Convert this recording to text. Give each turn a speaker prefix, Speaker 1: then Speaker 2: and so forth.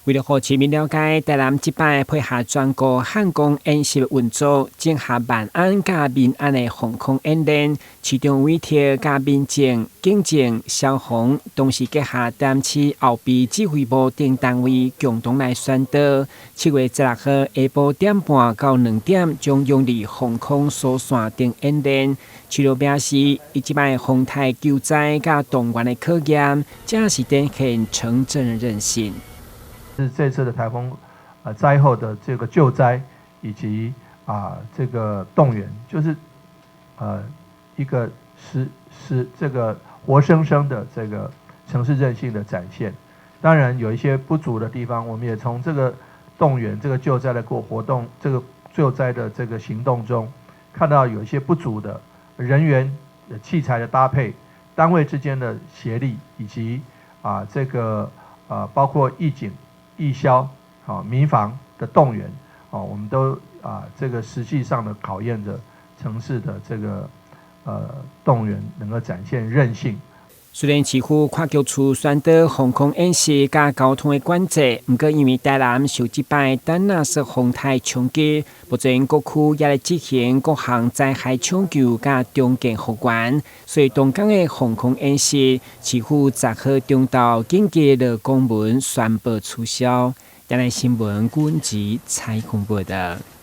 Speaker 1: 為了予市民了解台南這擺配合全國旱工演習運作，整合萬安佮民安的防空演練，市長委託佮民政、警政、消防，同時結合台南市後備指揮部等單位共同來宣導。7月16號下晡點半到2點，將用於防空疏散等演練。市長表示，伊這擺風颱救災佮動員的考驗，正是展現城鎮韌性。
Speaker 2: 是這次的颱風，災後的這個救災以及這個動員，就是一個是這個活生生的這個城市韌性的展現。當然有一些不足的地方，我們也從這個動員、這個救災的過活動、這個救災的這個行動中，看到有一些不足的人員、器材的搭配、單位之間的協力，以及這個包括義警、義消、民防的動員，我們都這個實際上的考驗着城市的這個動員能夠展現韌性。
Speaker 1: 雖然市府跨局處宣導防空演習佮交通的管制，毋過因為台南受這擺丹那斯風颱衝擊，目前各區也咧執行各項災害搶救佮重建復原，所以當工的防空演習，市府10號中晝緊急落公文宣布取消。台南新聞阮子采訪報道。